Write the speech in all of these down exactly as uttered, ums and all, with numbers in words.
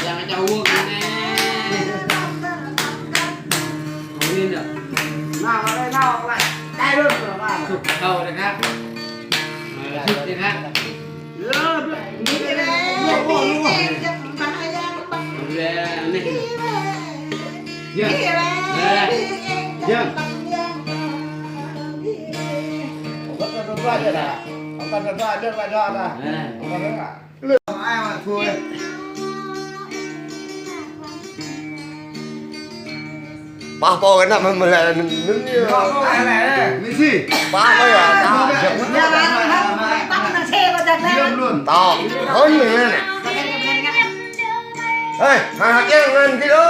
Yang jauh ke mana? Ini dah. Nah, pakai, nah, pakai. Cai dulu, pakai. Tuh, kau dah, Kak. Nah, tuh, ya, Kak. Ya, udah. Ini, ini, ini, ini, ini, ini. Udah, nih. Ya. Ya. Ya. Obat kedua aja dah. Obat kedua aja, Pak, doa dah. Nah. Obat kedua. Lu, ai, Mak, gue. Pah, pô, kơnăp mơ̆n mơ̆ lĕ anŭn yơh. Misi. Pah, pô yơh, ta. Diam luôn. Ta. Hơn nữa nè. Ê, hai hạt yang ngan kia đô.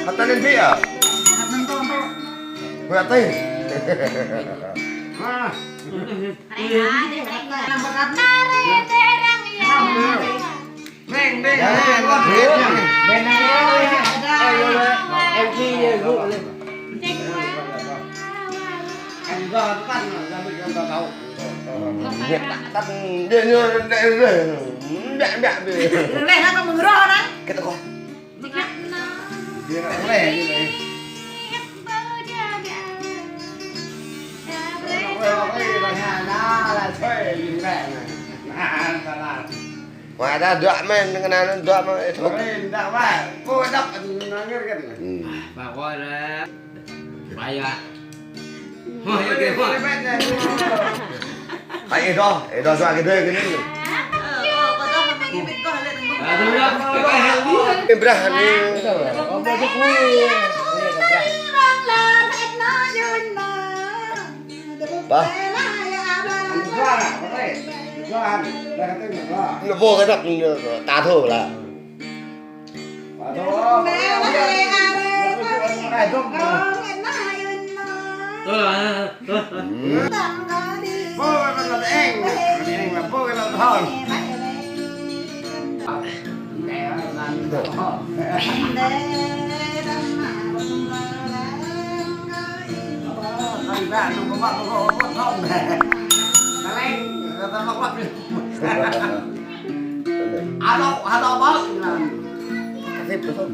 Hăt anŭn ƀiă. Ƀiă tih. Hah. Kita kok. Ngoài ra dọa mày, ngân hàng dọa mày, thôi. Ôi, dọa mày, cô đọc, nó nghe cái này. Ừ. Bà coi là, bà à. Ôi, cái, cái, cái. Hãy ê đo, ê đo dua cái đây cái này. Ê, brah, ni. Pah. Nó vô cái đập ta thôi là. Alo, alo, bác. Kasih belum?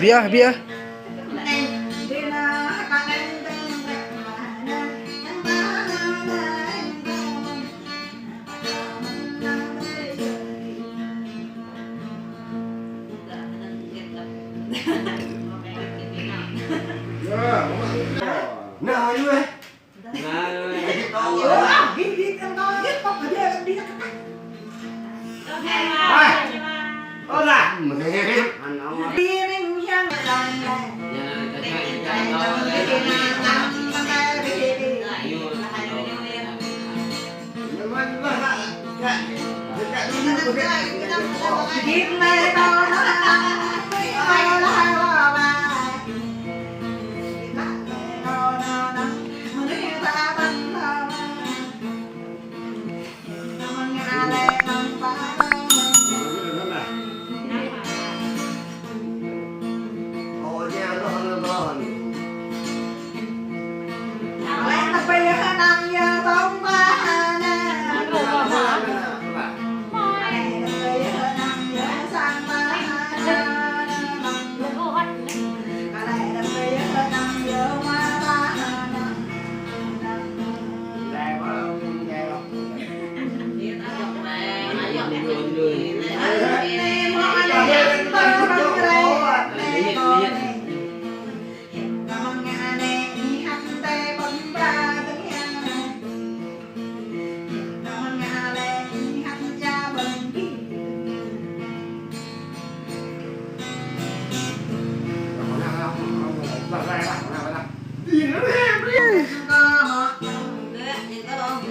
Biă, biă. Nah, ini, eh.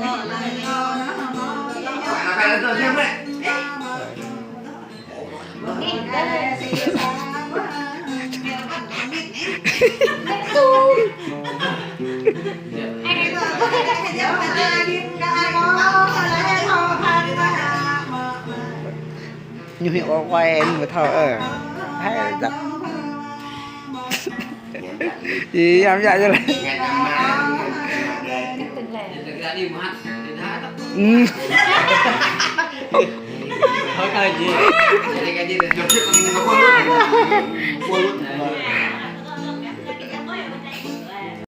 Ñu hi ô quay em người thơ, ơ. Hai giặc. Ih, hiam djă čơ lĕ. Ư.